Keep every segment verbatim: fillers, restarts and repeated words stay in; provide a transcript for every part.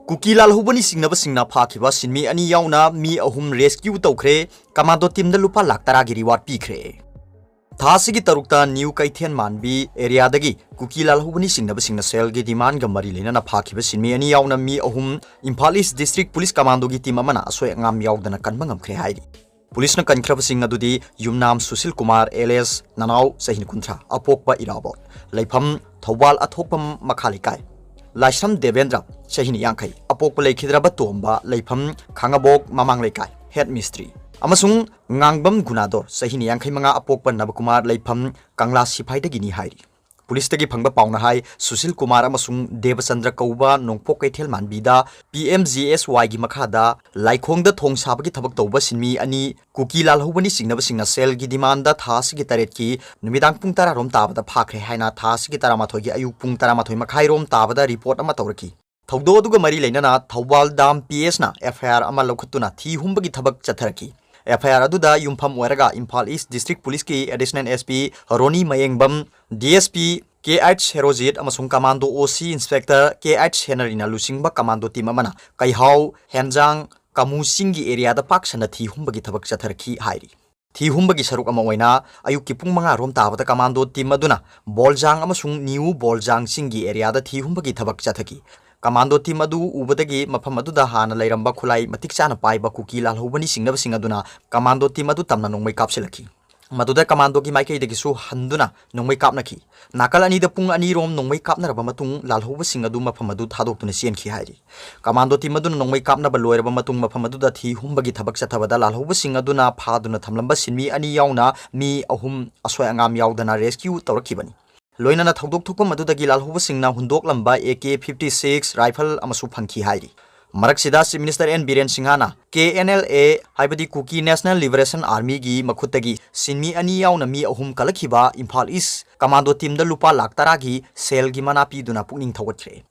ꯀꯨꯀꯤ ꯂꯥꯜꯍꯧꯕꯅꯤ ꯆꯤꯡꯅꯕꯁꯤꯡꯅ ꯐꯥꯈꯤꯕ ꯁꯤꯟꯃꯤ ꯑꯅꯤ ꯌꯥꯎꯅ ꯃꯤ ꯑꯍꯨꯝ rescue ꯇꯧꯈ꯭ꯔꯦ꯫ ꯀꯃꯥꯟꯗꯣ teamꯗ ꯂꯨꯄꯥ ꯂꯥꯈ ꯇꯔꯥꯒꯤ reward ꯄꯤꯈ꯭ꯔꯦ꯫ ꯊꯥ ꯑꯁꯤꯒꯤ ꯇꯔꯨꯛꯇ ꯅ꯭ꯌꯨ ꯀꯩꯊꯦꯜ ꯃꯥꯟꯕꯤ areaꯗꯒꯤ ꯀꯨꯀꯤ ꯂꯥꯜꯍꯧꯕꯅꯤ ꯆꯤꯡꯅꯕꯁꯤꯡꯅ ꯁꯦꯜꯒꯤ demandꯒ ꯃꯔꯤ ꯂꯩꯅꯅ ꯐꯥꯈꯤꯕ ꯁꯤꯟꯃꯤ ꯑꯅꯤ ꯌꯥꯎꯅ ꯃꯤ ꯑꯍꯨꯝ Imphal East District Police Commandoꯒꯤ team ꯑꯃꯅ ꯑꯁꯣꯏ ꯑꯉꯥꯝ ꯌꯥꯎꯗꯅ ꯀꯟꯕ ꯉꯝꯈ꯭ꯔꯦ ꯍꯥꯏꯔꯤ꯫ ꯄꯨꯂꯤꯁꯅ ꯀꯟꯈ꯭ꯔꯕꯁꯤꯡ ꯑꯗꯨꯗꯤ ꯌꯨꯝꯅꯥꯝ ꯁꯨꯁꯤꯜ ꯀꯨꯃꯥꯔ alias ꯅꯅꯥꯎ, ꯆꯍꯤ ꯀꯨꯟꯊ꯭ꯔꯥ, ꯑꯄꯣꯛꯄ ꯏꯔꯥꯕꯣꯠ, ꯂꯩꯐꯝ ꯊꯧꯕꯥꯜ ꯑꯊꯣꯛꯄꯝ ꯃꯈꯥ ꯂꯩꯀꯥꯏ, ꯂꯥꯏꯁ꯭ꯔꯝ ꯗꯦꯕꯦꯟꯗ꯭ꯔ, ꯆꯍꯤ ꯌꯥꯡꯈꯩ, ꯑꯄꯣꯛꯄ ꯂꯩꯈꯤꯗ꯭ꯔꯕ ꯇꯣꯝꯕ, ꯂꯩꯐꯝ ꯈꯥꯉꯕꯣꯛ ꯃꯃꯥꯡ ꯂꯩꯀꯥꯏ, head ꯃꯤꯁꯇ꯭ꯔꯤ, ꯑꯃꯁꯨꯡ ꯉꯥꯡꯕꯝ ꯒꯨꯅꯥꯗꯣꯔ, ꯆꯍꯤ ꯌꯥꯡꯈꯩ ꯃꯉꯥ, ꯑꯄꯣꯛꯄ ꯅꯕꯀꯨꯃꯥꯔ, ꯂꯩꯐꯝ ꯀꯪꯂꯥ ꯁꯤꯐꯥꯏꯗꯒꯤꯅꯤ ꯍꯥꯏꯔꯤ꯫ ꯄꯨꯂꯤꯁꯇꯒꯤ ꯐꯪꯕ ꯄꯥꯎꯅ ꯍꯥꯏ, ꯁꯨꯁꯤꯜ ꯀꯨꯃꯥꯔ ꯑꯃꯁꯨꯡ ꯗꯦꯕꯆꯟꯗ꯭ꯔ ꯀꯧꯕ ꯅꯣꯡꯄꯣꯛ ꯀꯩꯊꯦꯜ ꯃꯥꯟꯕꯤꯗ P M G S Yꯒꯤ ꯃꯈꯥꯗ ꯂꯥꯏꯈꯣꯡꯗ ꯊꯣꯡ ꯁꯥꯕꯒꯤ ꯊꯕꯛ ꯇꯧꯕ ꯁꯤꯟꯃꯤ ꯑꯅꯤ ꯀꯨꯀꯤ ꯂꯥꯜꯍꯧꯕꯅꯤ ꯆꯤꯡꯅꯕꯁꯤꯡꯅ ꯁꯦꯜꯒꯤ demandꯗ ꯊꯥ ꯑꯁꯤꯒꯤ ꯇꯔꯦꯠꯀꯤ ꯅꯨꯃꯤꯗꯥꯡ ꯄꯨꯡ ꯇꯔꯥ ꯔꯣꯝ ꯇꯥꯕꯗ ꯐꯥꯈ꯭ꯔꯦ ꯍꯥꯏꯅ ꯊꯥ ꯑꯁꯤꯒꯤ ꯇꯔꯥꯃꯥꯊꯣꯏꯒꯤ ꯑꯌꯨꯛ ꯄꯨꯡ ꯇꯔꯥꯃꯥꯊꯣꯏ ꯃꯈꯥꯏ ꯔꯣꯝ ꯇꯥꯕꯗ report ꯑꯃ ꯇꯧꯔꯛꯈꯤ꯫ ꯊꯧꯗꯣꯛ ꯑꯗꯨꯒ ꯃꯔꯤ ꯂꯩꯅꯅ ꯊꯧꯕꯥꯜ ꯗꯥꯝ P S ꯅ F I R ꯑꯃ ꯂꯧꯈꯠꯇꯨꯅ ꯊꯤ ꯍꯨꯝꯕꯒꯤ ꯊꯕꯛ ꯆꯠꯊꯔꯛꯈꯤ꯫ F I R ꯑꯗꯨꯗ ꯌꯨꯝꯐꯝ ꯑꯣꯏꯔꯒ Imphal East District Policeꯀꯤ Additional S P ꯔꯣꯅꯤ ꯃꯌꯦꯡꯕꯝ, D S P K H ꯁꯦꯔꯣꯖꯤꯠ ꯑꯃꯁꯨꯡ Commando O C Inspector K H ꯍꯦꯅꯔꯤꯅ ꯂꯨꯆꯤꯡꯕ commando team ꯑꯃꯅ ꯀꯩꯍꯥꯎ, ꯍꯦꯟꯖꯥꯡ, ꯀꯥꯃꯨ ꯆꯤꯡꯒꯤ areaꯗ ꯄꯥꯛ ꯁꯟꯅ ꯊꯤ ꯍꯨꯝꯕꯒꯤ ꯊꯕꯛ ꯆꯠꯊꯔꯛꯈꯤ ꯍꯥꯏꯔꯤ꯫ ꯊꯤ ꯍꯨꯝꯕꯒꯤ ꯁꯔꯨꯛ ꯑꯃ ꯑꯣꯏꯅ ꯑꯌꯨꯛꯀꯤ ꯄꯨꯡ ꯃꯉꯥ ꯔꯣꯝ ꯇꯥꯕꯗ commando team ꯑꯗꯨꯅ ꯕꯣꯜꯖꯥꯡ ꯑꯃꯁꯨꯡ ꯅ꯭ꯌꯨ ꯕꯣꯜꯖꯥꯡ ꯆꯤꯡꯒꯤ areaꯗ ꯊꯤ ꯍꯨꯝꯕꯒꯤ ꯊꯕꯛ ꯆꯠꯊꯈꯤ꯫ Commando team ꯑꯗꯨ ꯎꯕꯗꯒꯤ ꯃꯐꯝ ꯑꯗꯨꯗ ꯍꯥꯟꯅ ꯂꯩꯔꯝꯕ ꯈꯨꯠꯂꯥꯏ ꯃꯇꯤꯛ ꯆꯥꯅ ꯄꯥꯏꯕ ꯀꯨꯀꯤ ꯂꯥꯜꯍꯧꯕꯅꯤ ꯆꯤꯡꯅꯕꯁꯤꯡ ꯑꯗꯨꯅ commando team ꯑꯗꯨ ꯇꯝꯅ ꯅꯣꯡꯃꯩ ꯀꯥꯞꯁꯤꯜꯂꯛꯈꯤ꯫ ꯃꯗꯨꯗ commandoꯒꯤ ꯃꯥꯏꯀꯩꯗꯒꯤꯁꯨ ꯍꯟꯗꯨꯅ ꯅꯣꯡꯃꯩ ꯀꯥꯞꯅꯈꯤ꯫ ꯅꯥꯀꯜ ꯑꯅꯤꯗ ꯄꯨꯡ ꯑꯅꯤ ꯔꯣꯝ ꯅꯣꯡꯃꯩ ꯀꯥꯞꯅꯔꯕ ꯃꯇꯨꯡ ꯂꯥꯜꯍꯧꯕꯁꯤꯡ ꯑꯗꯨ ꯃꯐꯝ ꯑꯗꯨ ꯊꯥꯗꯣꯛꯇꯨꯅ ꯆꯦꯟꯈꯤ ꯍꯥꯏꯔꯤ꯫ Commando team ꯑꯗꯨꯅ ꯅꯣꯡꯃꯩ ꯀꯥꯞꯅꯕ ꯂꯣꯏꯔꯕ ꯃꯇꯨꯡ ꯃꯐꯝ ꯑꯗꯨꯗ ꯊꯤ ꯍꯨꯝꯕꯒꯤ ꯊꯕꯛ ꯆꯠꯊꯕꯗ ꯂꯥꯜꯍꯧꯕꯁꯤꯡ ꯑꯗꯨꯅ ꯐꯥꯗꯨꯅ ꯊꯝꯂꯝꯕ ꯁꯤꯟꯃꯤ ꯑꯅꯤ ꯌꯥꯎꯅ ꯃꯤ ꯑꯍꯨꯝ ꯑꯁꯣꯏ ꯑꯉꯥꯝ ꯌꯥꯎꯗꯅ rescue ꯇꯧꯔꯛꯈꯤꯕꯅꯤ꯫ ꯂꯣꯏꯅꯅ ꯊꯧꯗꯣꯛ ꯊꯣꯛꯐꯝ ꯑꯗꯨꯗꯒꯤ ꯂꯥꯜꯍꯧꯕꯁꯤꯡꯅ ꯍꯨꯟꯗꯣꯛꯂꯝꯕ A K fifty six rifle ꯑꯃꯁꯨ ꯐꯪꯈꯤ ꯍꯥꯏꯔꯤ꯫ ꯃꯔꯛꯁꯤꯗ Chief Minister N ꯕꯤꯔꯦꯟ ꯁꯤꯡꯍꯅ K N L A ꯍꯥꯏꯕꯗꯤ Kuki National Liberation Armyꯒꯤ ꯃꯈꯨꯠꯇꯒꯤ ꯁꯤꯟꯃꯤ ꯑꯅꯤ ꯌꯥꯎꯅ ꯃꯤ ꯑꯍꯨꯝ ꯀꯜꯂꯛꯈꯤꯕ Imphal East commando teamꯗ ꯂꯨꯄꯥ ꯂꯥꯈ ꯇꯔꯥꯒꯤ ꯁꯦꯜꯒꯤ ꯃꯅꯥ ꯄꯤꯗꯨꯅ ꯄꯨꯛꯅꯤꯡ ꯊꯧꯒꯠꯈ꯭ꯔꯦ꯫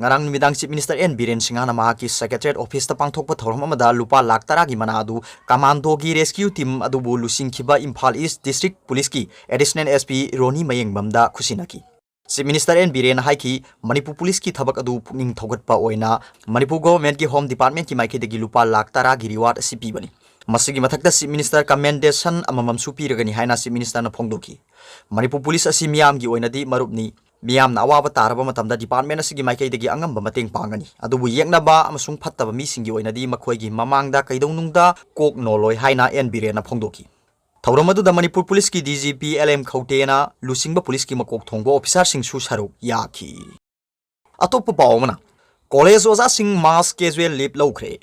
ꯉꯔꯥꯡ ꯅꯨꯃꯤꯗꯥꯡ Chief Minister N ꯕꯤꯔꯦꯟ ꯁꯤꯡꯍꯅ ꯃꯍꯥꯛꯀꯤ Secretariat officeꯇ ꯄꯥꯡꯊꯣꯛꯄ ꯊꯧꯔꯝ ꯑꯃꯗ ꯂꯨꯄꯥ ꯂꯥꯈ ꯇꯔꯥꯒꯤ ꯃꯅꯥ ꯑꯗꯨ commandoꯒꯤ rescue team ꯑꯗꯨꯕꯨ ꯂꯨꯆꯤꯡꯈꯤꯕ Imphal East District Policeꯀꯤ Additional S P ꯔꯣꯅꯤ ꯃꯌꯦꯡꯕꯝꯗ ꯈꯨꯠꯁꯤꯟꯅꯈꯤ꯫ Chief Minister N. Biren ꯍꯥꯏꯈꯤ, ꯃꯅꯤꯄꯨꯔ ꯄꯨꯂꯤꯁꯀꯤ ꯊꯕꯛ ꯑꯗꯨ ꯄꯨꯛꯅꯤꯡ ꯊꯧꯒꯠꯄ ꯑꯣꯏꯅ ꯃꯅꯤꯄꯨꯔ ꯒꯣꯚꯔꯟꯃꯦꯟꯠꯀꯤ ꯍꯣꯝ ꯗꯤꯄꯥꯔꯠꯃꯦꯟꯠꯀꯤ ꯃꯥꯏꯀꯩꯗꯒꯤ ꯂꯨꯄꯥ ꯂꯥꯈ ꯇꯔꯥꯒꯤ ꯔꯤꯋꯥꯔꯗ ꯑꯁꯤ ꯄꯤꯕꯅꯤ꯫ ꯃꯁꯤꯒꯤ ꯃꯊꯛꯇ Chief Minister commendation ꯑꯃꯃꯝꯁꯨ ꯄꯤꯔꯒꯅꯤ ꯍꯥꯏꯅ Chief Ministerꯅ ꯐꯣꯡꯗꯣꯛꯈꯤ꯫ ꯃꯅꯤꯄꯨꯔ ꯄꯨꯂꯤꯁ ꯑꯁꯤ ꯃꯤꯌꯥꯝꯒꯤ ꯑꯣꯏꯅꯗꯤ ꯃꯔꯨꯞꯅꯤ꯫ ꯃꯤꯌꯥꯝꯅ ꯑꯋꯥꯕ ꯇꯥꯔꯕ ꯃꯇꯝꯗ ꯗꯤꯄꯥꯔꯠꯃꯦꯟꯠ ꯑꯁꯤꯒꯤ ꯃꯥꯏꯀꯩꯗꯒꯤ ꯑꯉꯝꯕ ꯃꯇꯦꯡ ꯄꯥꯡꯒꯅꯤ꯫ ꯑꯗꯨꯕꯨ ꯌꯦꯛꯅꯕ ꯑꯃꯁꯨꯡ ꯐꯠꯇꯕ ꯃꯤꯁꯤꯡꯒꯤ ꯑꯣꯏꯅꯗꯤ ꯃꯈꯣꯏꯒꯤ ꯃꯃꯥꯡꯗ ꯀꯩꯗꯧꯅꯨꯡꯗ ꯀꯣꯛ ꯅꯣꯜꯂꯣꯏ ꯍꯥꯏꯅ N. ꯕꯤꯔꯦꯟꯅ ꯐꯣꯡꯗꯣꯛꯈꯤ꯫ ꯊꯧꯔꯝ ꯑꯗꯨꯗ ꯃꯅꯤꯄꯨꯔ ꯄꯨꯂꯤꯁꯀꯤ D G P L. M. ꯈꯧꯇꯦꯅ ꯂꯨꯆꯤꯡꯕ ꯄꯨꯂꯤꯁꯀꯤ ꯃꯀꯣꯛ ꯊꯣꯡꯕ ꯑꯣꯐꯤꯁꯥꯔꯁꯤꯡꯁꯨ ꯁꯔꯨꯛ ꯌꯥꯈꯤ꯫ ꯑꯇꯣꯞꯄ ꯄꯥꯎ ꯑꯃꯅ, ꯀꯣꯂꯦꯖ ꯑꯣꯖꯥꯁꯤꯡ mass casual leave ꯂꯧꯈ꯭ꯔꯦ꯫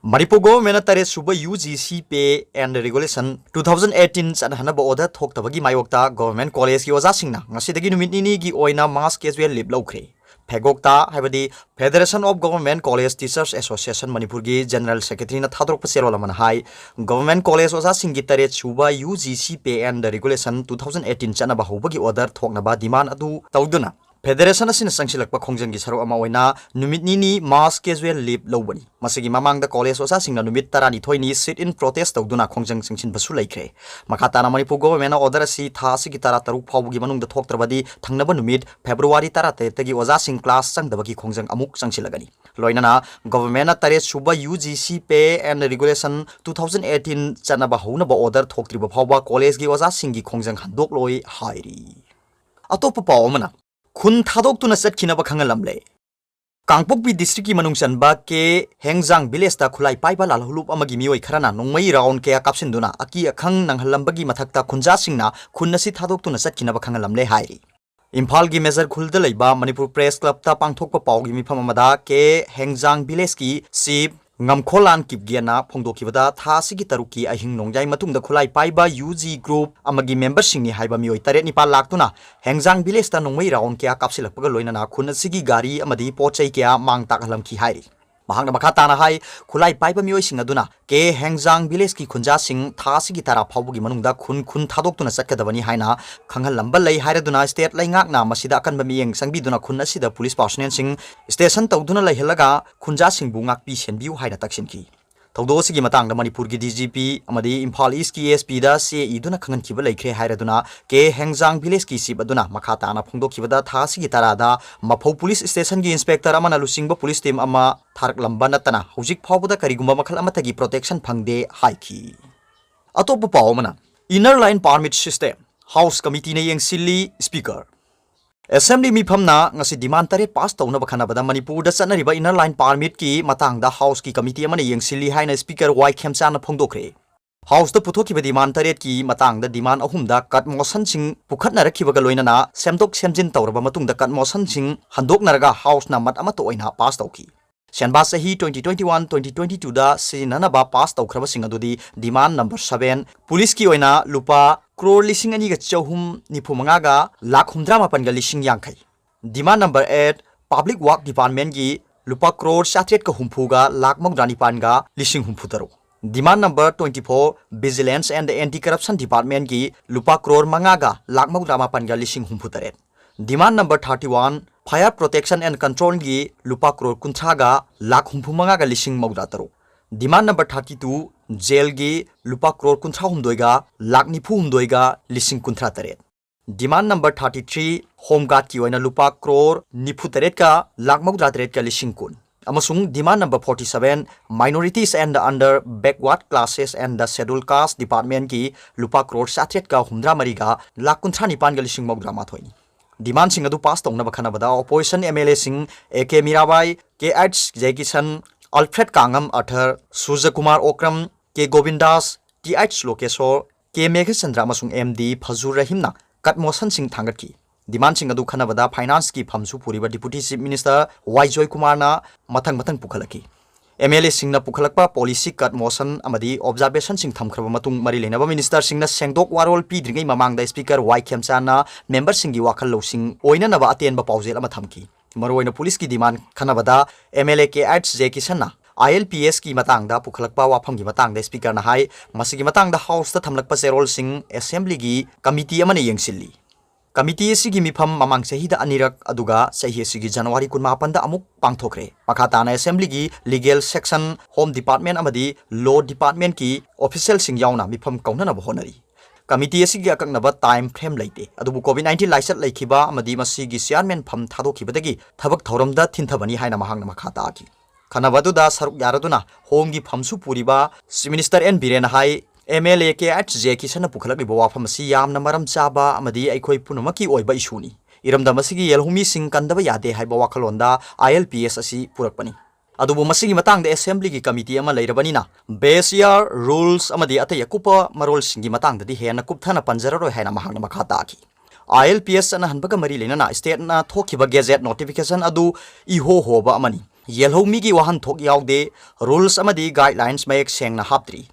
ꯃꯅꯤꯄꯨꯔ ꯒꯣꯚꯔꯟꯃꯦꯟꯠꯅ ꯇꯔꯦꯠ ꯁꯨꯕ U G C Pay and Regulation two thousand eighteen ꯆꯠꯅꯍꯟꯅꯕ order ꯊꯣꯛꯇꯕꯒꯤ ꯃꯥꯌꯣꯛꯇ ꯒꯣꯚꯔꯟꯃꯦꯟꯠ ꯀꯣꯂꯦꯖꯀꯤ ꯑꯣꯖꯥꯁꯤꯡꯅ ꯉꯁꯤꯗꯒꯤ ꯅꯨꯃꯤꯠ ꯅꯤꯅꯤꯒꯤ ꯑꯣꯏꯅ mass casual leave ꯂꯧꯈ꯭ꯔꯦ꯫ ꯐꯦꯒꯣꯛꯇ, ꯍꯥꯏꯕꯗꯤ Federation of Government College Teachers Association ꯃꯅꯤꯄꯨꯔꯒꯤ ꯖꯦꯅꯔꯦꯜ ꯁꯦꯀ꯭ꯔꯦꯇꯔꯤꯅ ꯊꯥꯗꯣꯔꯛꯄ ꯆꯦꯔꯣꯜ ꯑꯃꯅ ꯍꯥꯏ, ꯒꯣꯚꯔꯟꯃꯦꯟꯠ ꯀꯣꯂꯦꯖ ꯑꯣꯖꯥꯁꯤꯡꯒꯤ ꯇꯔꯦꯠ ꯁꯨꯕ U G C Pay and Regulation two thousand eighteen ꯆꯠꯅꯕ ꯍꯧꯕꯒꯤ order ꯊꯣꯛꯅꯕ demand ꯑꯗꯨ ꯇꯧꯗꯨꯅ ꯐꯦꯗꯔꯦꯁꯟ ꯑꯁꯤꯅ ꯆꯪꯁꯤꯜꯂꯛꯄ ꯈꯣꯡꯖꯪꯒꯤ ꯁꯔꯨꯛ ꯑꯃ ꯑꯣꯏꯅ ꯅꯨꯃꯤꯠ ꯅꯤꯅꯤ mass casual leave ꯂꯧꯕꯅꯤ꯫ ꯃꯁꯤꯒꯤ ꯃꯃꯥꯡꯗ ꯀꯣꯂꯦꯖ ꯑꯣꯖꯥꯁꯤꯡꯅ ꯅꯨꯃꯤꯠ ꯇꯔꯥꯅꯤꯊꯣꯏꯅꯤ sit-in protest ꯇꯧꯗꯨꯅ ꯈꯣꯡꯖꯪ ꯆꯪꯁꯤꯟꯕꯁꯨ ꯂꯩꯈ꯭ꯔꯦ꯫ ꯃꯈꯥ ꯇꯥꯅ ꯃꯅꯤꯄꯨꯔ ꯒꯣꯚꯔꯟꯃꯦꯟꯠꯅ order ꯑꯁꯤ ꯊꯥ ꯑꯁꯤꯒꯤ ꯇꯔꯥꯇꯔꯨꯛ ꯐꯥꯎꯕꯒꯤ ꯃꯅꯨꯡꯗ ꯊꯣꯛꯇ꯭ꯔꯕꯗꯤ ꯊꯪꯅꯕ ꯅꯨꯃꯤꯠ ꯐꯦꯕ꯭ꯔꯨꯋꯥꯔꯤ ꯇꯔꯥꯇꯔꯦꯠꯇꯒꯤ ꯑꯣꯖꯥꯁꯤꯡ class ꯆꯪꯗꯕꯒꯤ ꯈꯣꯡꯖꯪ ꯑꯃꯨꯛ ꯆꯪꯁꯤꯜꯂꯒꯅꯤ꯫ ꯂꯣꯏꯅꯅ ꯒꯣꯚꯔꯟꯃꯦꯟꯠꯅ ꯇꯔꯦꯠ ꯁꯨꯕ U G C Pay and Regulation two thousand eighteen ꯆꯠꯅꯕ ꯍꯧꯅꯕ order ꯊꯣꯛꯇ꯭ꯔꯤꯕ ꯐꯥꯎꯕ ꯀꯣꯂꯦꯖꯀꯤ ꯑꯣꯖꯥꯁꯤꯡꯒꯤ ꯈꯣꯡꯖꯪ ꯍꯟꯗꯣꯛꯂꯣꯏ ꯍꯥꯏꯔꯤ꯫ ꯑꯇꯣꯞꯄ ꯄꯥꯎ ꯑꯃꯅ, ꯈꯨꯟ ꯊꯥꯗꯣꯛꯇꯨꯅ ꯆꯠꯈꯤꯅꯕ ꯈꯪꯍꯜꯂꯝꯂꯦ꯫ ꯀꯥꯡꯄꯣꯛꯄꯤ district-ꯀꯤ ꯃꯅꯨꯡ ꯆꯟꯕ ꯀꯦ ꯍꯦꯡꯖꯥꯡ village-ꯇ ꯈꯨꯠꯂꯥꯏ ꯄꯥꯏꯕ ꯂꯥꯜꯍꯧꯂꯨꯞ ꯑꯃꯒꯤ ꯃꯤꯑꯣꯏ ꯈꯔꯅ ꯅꯣꯡꯃꯩ round ꯀꯌꯥ ꯀꯥꯞꯁꯤꯟꯗꯨꯅ ꯑꯀꯤ ꯑꯈꯪ ꯅꯪꯍꯜꯂꯝꯕꯒꯤ ꯃꯊꯛꯇ ꯈꯨꯟꯖꯥꯁꯤꯡꯅ ꯈꯨꯟ ꯑꯁꯤ ꯊꯥꯗꯣꯛꯇꯨꯅ ꯆꯠꯈꯤꯅꯕ ꯈꯪꯍꯜꯂꯝꯂꯦ ꯍꯥꯏꯔꯤ꯫ ꯏꯝꯐꯥꯜꯒꯤ ꯃꯦꯖꯔ ꯈꯨꯜꯗ ꯂꯩꯕ ꯃꯅꯤꯄꯨꯔ Press Club-ꯇ ꯄꯥꯡꯊꯣꯛꯄ ꯄꯥꯎꯒꯤ ꯃꯤꯐꯝ ꯑꯃꯗ ꯀꯦ ꯍꯦꯡꯖꯥꯡ village-ꯀꯤ chief ꯉꯝꯈꯣꯂꯥꯟ ꯀꯤꯞꯒꯦꯟꯅ ꯐꯣꯡꯗꯣꯛꯈꯤꯕꯗ, ꯊꯥ ꯑꯁꯤꯒꯤ ꯇꯔꯨꯛꯀꯤ ꯑꯍꯤꯡ ꯅꯣꯡꯌꯥꯏ ꯃꯇꯨꯡꯗ ꯈꯨꯠꯂꯥꯏ ꯄꯥꯏꯕ U G group ꯑꯃꯒꯤ member-ꯁꯤꯡꯅꯤ ꯍꯥꯏꯕ ꯃꯤꯑꯣꯏ ꯇꯔꯦꯠ ꯅꯤꯄꯥꯜ ꯂꯥꯛꯇꯨꯅ ꯍꯦꯡꯖꯥꯡ village-ꯇ ꯅꯣꯡꯃꯩ round ꯀꯌꯥ ꯀꯥꯞꯁꯤꯜꯂꯛꯄꯒ ꯂꯣꯏꯅꯅ ꯈꯨꯟ ꯑꯁꯤꯒꯤ ꯒꯥꯔꯤ ꯑꯃꯗꯤ ꯄꯣꯠ ꯆꯩ ꯀꯌꯥ ꯃꯥꯡ ꯇꯥꯛꯍꯜꯂꯝꯈꯤ ꯍꯥꯏꯔꯤ꯫ ꯃꯍꯥꯛꯅ ꯃꯈꯥ ꯇꯥꯅ ꯍꯥꯏ, ꯈꯨꯠꯂꯥꯏ ꯄꯥꯏꯕ ꯃꯤꯑꯣꯏꯁꯤꯡ ꯑꯗꯨꯅ ꯀꯦ ꯍꯦꯡꯖꯥꯡ village-ꯀꯤ ꯈꯨꯟꯖꯥꯁꯤꯡ ꯊꯥ ꯑꯁꯤꯒꯤ ꯇꯔꯥ ꯐꯥꯎꯕꯒꯤ ꯃꯅꯨꯡꯗ ꯈꯨꯟ ꯈꯨꯟ ꯊꯥꯗꯣꯛꯇꯨꯅ ꯆꯠꯀꯗꯕꯅꯤ ꯍꯥꯏꯅ ꯈꯪꯍꯜꯂꯝꯕ ꯂꯩ ꯍꯥꯏꯔꯗꯨꯅ state ꯂꯩꯉꯥꯛꯅ ꯃꯁꯤꯗ ꯑꯀꯟꯕ ꯃꯤꯠꯌꯦꯡ ꯆꯪꯕꯤꯗꯨꯅ ꯈꯨꯟ ꯑꯁꯤꯗ police personnel-ꯁꯤꯡ station ꯇꯧꯗꯨꯅ ꯂꯩꯍꯜꯂꯒ ꯈꯨꯟꯖꯥꯁꯤꯡꯕꯨ ꯉꯥꯛꯄꯤ ꯁꯦꯟꯕꯤꯌꯨ ꯍꯥꯏꯅ ꯇꯛꯁꯤꯟꯈꯤ꯫ ꯊꯧꯗꯣꯛ ꯑꯁꯤꯒꯤ ꯃꯇꯥꯡꯗ ꯃꯅꯤꯄꯨꯔꯒꯤ D G P ꯑꯃꯗꯤ ꯏꯝꯐꯥꯜ ꯏꯁꯀꯤ S P ꯗ ꯆꯦ ꯏꯗꯨꯅ ꯈꯪꯍꯟꯈꯤꯕ ꯂꯩꯈ꯭ꯔꯦ ꯍꯥꯏꯔꯗꯨꯅ ꯀꯦ ꯍꯦꯡꯖꯥꯡ ꯚꯤꯂꯦꯖꯀꯤ ꯆꯤꯞ ꯑꯗꯨꯅ ꯃꯈꯥ ꯇꯥꯅ ꯐꯣꯡꯗꯣꯛꯈꯤꯕꯗ, ꯊꯥ ꯑꯁꯤꯒꯤ ꯇꯔꯥꯗ ꯃꯐꯧ ꯄꯨꯂꯤꯁ ꯁ꯭ꯇꯦꯁꯟꯒꯤ ꯏꯟꯁꯄꯦꯛꯇꯔ ꯑꯃꯅ ꯂꯨꯆꯤꯡꯕ ꯄꯨꯂꯤꯁ ꯇꯤꯝ ꯑꯃ ꯊꯥꯔꯛꯂꯝꯕ ꯅꯠꯇꯅ ꯍꯧꯖꯤꯛ ꯐꯥꯎꯕꯗ ꯀꯔꯤꯒꯨꯝꯕ ꯃꯈꯜ ꯑꯃꯠꯇꯒꯤ ꯄ꯭ꯔꯣꯇꯦꯛꯁꯟ ꯐꯪꯗꯦ ꯍꯥꯏꯈꯤ꯫ ꯑꯇꯣꯞꯄ ꯄꯥꯎ ꯑꯃꯅ, Inner Line Permit System, house ꯀꯃꯤꯇꯤꯅ ꯌꯦꯡꯁꯤꯜꯂꯤ, ꯁ꯭ꯄꯤꯀꯔ꯫ ꯑꯦꯁꯦꯝꯕ꯭ꯂꯤ ꯃꯤꯐꯝꯅ ꯉꯁꯤ ꯗꯤꯃꯥꯟ ꯇꯔꯦꯠ ꯄꯥꯁ ꯇꯧꯅꯕ ꯈꯟꯅꯕꯗ ꯃꯅꯤꯄꯨꯔꯗ ꯆꯠꯅꯔꯤꯕ ꯏꯟꯅꯔ ꯂꯥꯏꯟ ꯄꯥꯔꯃꯤꯠꯀꯤ ꯃꯇꯥꯡꯗ ꯍꯥꯎꯁꯀꯤ ꯀꯃꯤꯇꯤ ꯑꯃꯅ ꯌꯦꯡꯁꯤꯜꯂꯤ ꯍꯥꯏꯅ ꯁ꯭ꯄꯤꯀꯔ ꯋꯥꯏ ꯈꯦꯝꯆꯥꯟꯅ ꯐꯣꯡꯗꯣꯛꯈ꯭ꯔꯦ꯫ ꯍꯥꯎꯁꯇ ꯄꯨꯊꯣꯛꯈꯤꯕ ꯗꯤꯃꯥꯟ ꯇꯔꯦꯠꯀꯤ ꯃꯇꯥꯡꯗ ꯗꯤꯃꯥꯟ ꯑꯍꯨꯝꯗ ꯀꯠ ꯃꯣꯁꯟꯁꯤꯡ ꯄꯨꯈꯠꯅꯔꯛꯈꯤꯕꯒ ꯂꯣꯏꯅꯅ ꯁꯦꯝꯗꯣꯛ ꯁꯦꯝꯖꯤꯟ ꯇꯧꯔꯕ ꯃꯇꯨꯡꯗ ꯀꯠ ꯃꯣꯁꯟꯁꯤꯡ ꯍꯟꯗꯣꯛꯅꯔꯒ ꯍꯥꯎꯁꯅ ꯃꯠ ꯑꯃꯠꯇ ꯑꯣꯏꯅ ꯄꯥꯁ ꯇꯧꯈꯤ꯫ ꯁꯦꯟꯕꯥ ꯆꯍꯤ twenty twenty-one, twenty twenty-two ꯗ ꯁꯤꯖꯤꯟꯅꯅꯕ ꯄꯥꯁ ꯇꯧꯈ꯭ꯔꯕꯁꯤꯡ ꯑꯗꯨꯗꯤ ꯗꯤꯃꯥꯟ ꯅꯝꯕꯔ seven, ꯄꯨꯂꯤꯁꯀꯤ ꯑꯣꯏꯅ ꯂꯨꯄꯥ ꯀ꯭ꯔꯣꯔ ꯂꯤꯁꯤꯡ ꯑꯅꯤꯒ ꯆꯍꯨꯝ ꯅꯤꯐꯨ ꯃꯉꯥꯒ ꯂꯥꯈ ꯍꯨꯝꯗ꯭ꯔꯥ ꯃꯥꯄꯟꯒ ꯂꯤꯁꯤꯡ ꯌꯥꯡꯈꯩ꯫ ꯗꯤꯃꯥꯟ ꯅꯝꯕꯔ eight, ꯄꯕ꯭ꯂꯤꯛ ꯋꯥꯔꯛ ꯗꯤꯄꯥꯔꯠꯃꯦꯟꯒꯤ ꯂꯨꯄꯥ ꯀ꯭ꯔꯣꯔ ꯆꯥꯇ꯭ꯔꯦꯠꯀ ꯍꯨꯝꯐꯨꯒ ꯂꯥꯈ ꯃꯧꯗ꯭ꯔꯥ ꯅꯤꯄꯥꯟꯒ ꯂꯤꯁꯤꯡ ꯍꯨꯝꯐꯨ ꯇꯔꯨꯛ꯫ Demand number twenty-four, Vigilance and Anti Corruption Departmentꯀꯤ ꯂꯨꯄꯥ ꯀ꯭ꯔꯣꯔ ꯃꯉꯥꯒ ꯂꯥꯈ ꯃꯧꯗ꯭ꯔꯥ ꯃꯥꯄꯟꯒ ꯂꯤꯁꯤꯡ ꯍꯨꯝꯐꯨ ꯇꯔꯦꯠ꯫ Demand number thirty-one, Fire Protection and Controlꯒꯤ ꯂꯨꯄꯥ ꯀ꯭ꯔꯣꯔ ꯀꯨꯟꯊ꯭ꯔꯥꯒ ꯂꯥꯈ ꯍꯨꯝꯐꯨ ꯃꯉꯥꯒ ꯂꯤꯁꯤꯡ ꯃꯧꯗ꯭ꯔꯥ ꯇꯔꯨꯛ꯫ ꯗꯤꯃꯥꯟ ꯅꯝꯕꯔ thirty-two, ꯖꯦꯜꯒꯤ ꯂꯨꯄꯥ ꯀ꯭ꯔꯣꯔ ꯀꯨꯟꯊ꯭ꯔꯥ ꯍꯨꯝꯗꯣꯏꯒ ꯂꯥꯈ ꯅꯤꯐꯨ ꯍꯨꯝꯗꯣꯏꯒ ꯂꯤꯁꯤꯡ ꯀꯨꯟꯊ꯭ꯔꯥ ꯇꯔꯦꯠ꯫ ꯗꯤꯃꯥꯟ ꯅꯝꯕꯔ thirty-three, ꯍꯣꯝ ꯒꯥꯔꯗꯀꯤ ꯑꯣꯏꯅ ꯂꯨꯄꯥ ꯀ꯭ꯔꯣꯔ ꯅꯤꯐꯨ ꯇꯔꯦꯠꯀ ꯂꯥꯈ ꯃꯧꯗ꯭ꯔꯥ ꯇꯔꯦꯠꯀ ꯂꯤꯁꯤꯡ ꯀꯨꯟ꯫ ꯑꯃꯁꯨꯡ ꯗꯤꯃꯥꯟ number forty-seven, Minorities and the Under Backward Classes and the Scheduled Caste Departmentꯀꯤ ꯂꯨꯄꯥ ꯀ꯭ꯔꯣꯔ ꯆꯥꯇ꯭ꯔꯦꯠꯀ ꯍꯨꯝꯗ꯭ꯔꯥ ꯃꯔꯤꯒ ꯂꯥꯈ ꯀꯨꯟꯊ꯭ꯔꯥ ꯅꯤꯄꯥꯟꯒ ꯂꯤꯁꯤꯡ ꯃꯧꯗ꯭ꯔꯥ ꯃꯥꯊꯣꯏꯅꯤ꯫ ꯗꯤꯃꯥꯟꯁꯤꯡ ꯑꯗꯨ ꯄꯥꯁ ꯇꯧꯅꯕ ꯈꯟꯅꯕꯗ ꯑꯣꯄꯣꯖꯤꯁꯟ M L Aꯁꯤꯡ A K Mirabai, K H Jayakishan, Alfred Kangam Arthur, Surjakumar Okram, K Govindas, Th Lokeshwar, K Meghachandra ꯑꯃꯁꯨꯡ M D Fazlur Rahimꯅ ꯀꯠ ꯃꯣꯁꯟꯁꯤꯡ ꯊꯥꯡꯒꯠꯈꯤ꯫ ꯗꯤꯃꯥꯟꯁꯤꯡ ꯑꯗꯨ ꯈꯟꯅꯕꯗ ꯐꯥꯏꯅꯥꯟꯁꯀꯤ ꯐꯝꯁꯨ ꯄꯨꯔꯤꯕ ꯗꯤꯄꯨꯇꯤ ꯆꯤꯐ ꯃꯤꯅꯤꯁꯇꯔ ꯋꯥꯏ ꯖꯣꯏꯀꯨꯃꯥꯔꯅ ꯃꯊꯪ ꯃꯊꯪ ꯄꯨꯈꯠꯂꯛꯈꯤ꯫ M L Aꯁꯤꯡꯅ ꯄꯨꯈꯠꯂꯛꯄ ꯄꯣꯂꯤꯁꯤ ꯀꯠ ꯃꯣꯁꯟ ꯑꯃꯗꯤ ꯑꯣꯕꯖꯥꯔꯕꯦꯁꯟꯁꯤꯡ ꯊꯝꯈ꯭ꯔꯕ ꯃꯇꯨꯡ, ꯃꯔꯤ ꯂꯩꯅꯕ ꯃꯤꯅꯤꯁꯇꯔꯁꯤꯡꯅ ꯁꯦꯡꯗꯣꯛ ꯋꯥꯔꯣꯜ ꯄꯤꯗ꯭ꯔꯤꯉꯩ ꯃꯃꯥꯡꯗ ꯁ꯭ꯄꯤꯀꯔ ꯋꯥꯏ ꯈꯦꯝꯆꯥꯟꯅ ꯃꯦꯝꯕꯔꯁꯤꯡꯒꯤ ꯋꯥꯈꯜ ꯂꯧꯁꯤꯡ ꯑꯣꯏꯅꯅꯕ ꯑꯇꯦꯟꯕ ꯄꯥꯎꯖꯦꯜ ꯑꯃ ꯊꯝꯈꯤ꯫ ꯃꯔꯨꯑꯣꯏꯅ ꯄꯨꯂꯤꯁꯀꯤ ꯗꯤꯃꯥꯟ ꯈꯟꯅꯕꯗ M L A K H Jayakishanꯅ I L P Sꯀꯤ ꯃꯇꯥꯡꯗ ꯄꯨꯈꯠꯂꯛꯄ ꯋꯥꯐꯝꯒꯤ ꯃꯇꯥꯡꯗ ꯁ꯭ꯄꯤꯀꯔꯅ ꯍꯥꯏ, ꯃꯁꯤꯒꯤ ꯃꯇꯥꯡꯗ ꯍꯥꯎꯁꯇ ꯊꯝꯂꯛꯄ ꯆꯦꯔꯣꯜꯁꯤꯡ ꯑꯦꯁꯦꯝꯕ꯭ꯂꯤꯒꯤ ꯀꯃꯤꯇꯤ ꯑꯃꯅ ꯌꯦꯡꯁꯤꯜꯂꯤ꯫ Committee ꯑꯁꯤꯒꯤ ꯃꯤꯐꯝ ꯃꯃꯥꯡ ꯆꯍꯤꯗ ꯑꯅꯤꯔꯛ, ꯑꯗꯨꯒ ꯆꯍꯤ ꯑꯁꯤꯒꯤ January ꯀꯨꯟꯃꯥꯄꯟꯗ ꯑꯃꯨꯛ ꯄꯥꯡꯊꯣꯛꯈ꯭ꯔꯦ꯫ ꯃꯈꯥ ꯇꯥꯅ Assemblyꯒꯤ Legal Section, Home Department ꯑꯃꯗꯤ Law Departmentꯀꯤ officialꯁꯤꯡ ꯌꯥꯎꯅ ꯃꯤꯐꯝ ꯀꯧꯅꯅꯕ ꯍꯣꯠꯅꯔꯤ꯫ Committee ꯑꯁꯤꯒꯤ ꯑꯀꯛꯅꯕ time frame ꯂꯩꯇꯦ, ꯑꯗꯨꯕꯨ COVID nineteen ꯂꯥꯏꯆꯠ ꯂꯩꯈꯤꯕ ꯑꯃꯗꯤ ꯃꯁꯤꯒꯤ chairman ꯐꯝ ꯊꯥꯗꯣꯛꯈꯤꯕꯗꯒꯤ ꯊꯕꯛ ꯊꯧꯔꯝꯗ ꯊꯤꯟꯊꯕꯅꯤ ꯍꯥꯏꯅ ꯃꯍꯥꯛꯅ ꯃꯈꯥ ꯇꯥꯈꯤ꯫ ꯈꯟꯅꯕ ꯑꯗꯨꯗ ꯁꯔꯨꯛ ꯌꯥꯔꯗꯨꯅ Homeꯒꯤ ꯐꯝꯁꯨ ꯄꯨꯔꯤꯕ Chief Minister ꯑꯦꯟ ꯕꯤꯔꯦꯟꯅ ꯍꯥꯏ, MLA ꯀꯦ ꯑꯩꯆ ꯖꯦ ꯀꯤꯁꯟꯅ ꯄꯨꯈꯠꯂꯛꯂꯤꯕ ꯋꯥꯐꯝ ꯑꯁꯤ ꯌꯥꯝꯅ ꯃꯔꯝ ꯆꯥꯕ ꯑꯃꯗꯤ ꯑꯩꯈꯣꯏ ꯄꯨꯝꯅꯃꯛꯀꯤ ꯑꯣꯏꯕ issueꯅꯤ꯫ ꯏꯔꯝꯗꯝ ꯑꯁꯤꯒꯤ ꯌꯦꯜꯍꯧꯃꯤꯁꯤꯡ ꯀꯟꯗꯕ ꯌꯥꯗꯦ ꯍꯥꯏꯕ ꯋꯥꯈꯜꯂꯣꯟꯗ ILPS ꯑꯁꯤ ꯄꯨꯔꯛꯄꯅꯤ꯫ ꯑꯗꯨꯕꯨ ꯃꯁꯤꯒꯤ ꯃꯇꯥꯡꯗ Assemblyꯒꯤ committee ꯑꯃ ꯂꯩꯔꯕꯅꯤꯅ, base year rules ꯑꯃꯗꯤ ꯑꯇꯩ ꯑꯀꯨꯞꯄ ꯃꯔꯣꯜꯁꯤꯡꯒꯤ ꯃꯇꯥꯡꯗꯗꯤ ꯍꯦꯟꯅ ꯀꯨꯞꯊꯅ ꯄꯟꯖꯔꯔꯣꯏ ꯍꯥꯏꯅ ꯃꯍꯥꯛꯅ ꯃꯈꯥ ꯇꯥꯈꯤ꯫ ILPS ꯆꯠꯅꯍꯟꯕꯒ ꯃꯔꯤ ꯂꯩꯅꯅ stateꯅ ꯊꯣꯛꯈꯤꯕ gazette notification ꯑꯗꯨ ꯏꯍꯣ ꯍꯣꯕ ꯑꯃꯅꯤ꯫ ꯌꯦꯜꯍꯧꯃꯤꯒꯤ ꯋꯥꯍꯟꯊꯣꯛ ꯌꯥꯎꯗꯦ, rules ꯑꯃꯗꯤ guidelines ꯃꯌꯦꯛ ꯁꯦꯡꯅ ꯍꯥꯞꯇ꯭ꯔꯤ꯫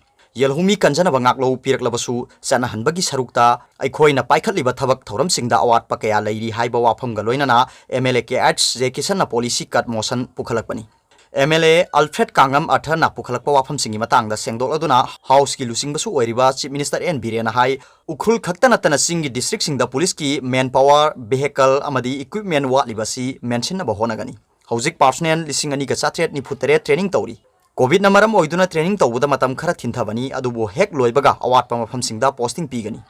ꯌꯦꯜꯍꯧꯃꯤ ꯀꯟꯖꯅꯕ ꯉꯥꯛꯂꯧ ꯄꯤꯔꯛꯂꯕꯁꯨ, ꯆꯠꯅꯍꯟꯕꯒꯤ ꯁꯔꯨꯛꯇ ꯑꯩꯈꯣꯏꯅ ꯄꯥꯏꯈꯠꯂꯤꯕ ꯊꯕꯛ ꯊꯧꯔꯝꯁꯤꯡꯗ ꯑꯋꯥꯠꯄ ꯀꯌꯥ ꯂꯩꯔꯤ ꯍꯥꯏꯕ ꯋꯥꯐꯝꯒ ꯂꯣꯏꯅꯅ MLA ꯀꯦ ꯑꯩꯆ ꯖꯦ ꯀꯤꯁꯟꯅ policy cut motion ꯄꯨꯈꯠꯂꯛꯄꯅꯤ꯫ MLA Alfred ꯀꯥꯡꯉꯝ ꯑꯊꯔꯅ ꯄꯨꯈꯠꯂꯛꯄ ꯋꯥꯐꯝꯁꯤꯡꯒꯤ ꯃꯇꯥꯡꯗ ꯁꯦꯡꯗꯣꯛꯂꯗꯨꯅ Houseꯀꯤ ꯂꯨꯆꯤꯡꯕꯁꯨ ꯑꯣꯏꯔꯤꯕ Chief Minister ꯑꯦꯟ ꯕꯤꯔꯦꯟꯅ ꯍꯥꯏ, ꯎꯈ꯭ꯔꯨꯜ ꯈꯛꯇ ꯅꯠꯇꯅ ꯆꯤꯡꯒꯤ districtꯁꯤꯡꯗ policeꯀꯤ manpower, vehicle ꯑꯃꯗꯤ equipment ꯋꯥꯠꯂꯤꯕ ꯑꯁꯤ ꯃꯦꯟꯁꯤꯟꯅꯕ ꯍꯣꯠꯅꯒꯅꯤ꯫ ꯍꯧꯖꯤꯛ personnel ꯂꯤꯁꯤꯡ ꯑꯅꯤꯒ ꯆꯥꯇ꯭ꯔꯦꯠ ꯅꯤꯐꯨ ꯇꯔꯦꯠ training ꯇꯧꯔꯤ꯫ COVIDꯅ ꯃꯔꯝ ꯑꯣꯏꯗꯨꯅ training ꯇꯧꯕꯗ ꯃꯇꯝ ꯈꯔ ꯊꯤꯟꯊꯕꯅꯤ, ꯑꯗꯨꯕꯨ ꯍꯦꯛ ꯂꯣꯏꯕꯒ ꯑꯋꯥꯠꯄ ꯃꯐꯝꯁꯤꯡꯗ posting ꯄꯤꯒꯅꯤ꯫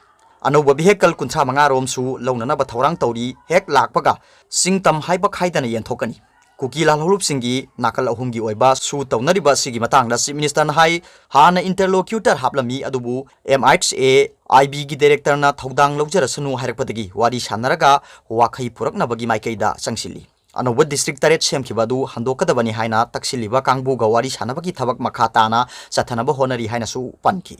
ꯑꯅꯧꯕ vehicle ꯀꯨꯟꯊ꯭ꯔꯥ ꯃꯉꯥ ꯔꯣꯝꯁꯨ ꯂꯧꯅꯅꯕ ꯊꯧꯔꯥꯡ ꯇꯧꯔꯤ꯫ ꯍꯦꯛ ꯂꯥꯛꯄꯒ ꯆꯤꯡ ꯇꯝ ꯍꯥꯏꯕ ꯈꯥꯏꯗꯅ ꯌꯦꯟꯊꯣꯛꯀꯅꯤ꯫ ꯀꯨꯀꯤ ꯂꯥꯜꯍꯧꯂꯨꯞꯁꯤꯡꯒꯤ ꯅꯥꯀꯜ ꯑꯍꯨꯝꯒꯤ ꯑꯣꯏꯕ ꯁꯨ ꯇꯧꯅꯔꯤꯕ ꯑꯁꯤꯒꯤ ꯃꯇꯥꯡꯗ Chief Ministerꯅ ꯍꯥꯏ, ꯍꯥꯟꯅ interlocutor ꯍꯥꯞꯂꯝꯃꯤ, ꯑꯗꯨꯕꯨ MHA IBꯒꯤ directorꯅ ꯊꯧꯗꯥꯡ ꯂꯧꯖꯔꯁꯅꯨ ꯍꯥꯏꯔꯛꯄꯗꯒꯤ ꯋꯥꯔꯤ ꯁꯥꯟꯅꯔꯒ ꯋꯥꯈꯩ ꯄꯨꯔꯛꯅꯕꯒꯤ ꯃꯥꯏꯀꯩꯗ ꯆꯪꯁꯤꯜꯂꯤ꯫ ꯑꯅꯧꯕ district ꯇꯔꯦꯠ ꯁꯦꯝꯈꯤꯕ ꯑꯗꯨ ꯍꯟꯗꯣꯛꯀꯗꯕꯅꯤ ꯍꯥꯏꯅ ꯇꯛꯁꯤꯜꯂꯤꯕ ꯀꯥꯡꯕꯨꯒ ꯋꯥꯔꯤ ꯁꯥꯟꯅꯕꯒꯤ ꯊꯕꯛ ꯃꯈꯥ ꯇꯥꯅ ꯆꯠꯊꯅꯕ ꯍꯣꯠꯅꯔꯤ ꯍꯥꯏꯅꯁꯨ ꯄꯟꯈꯤ꯫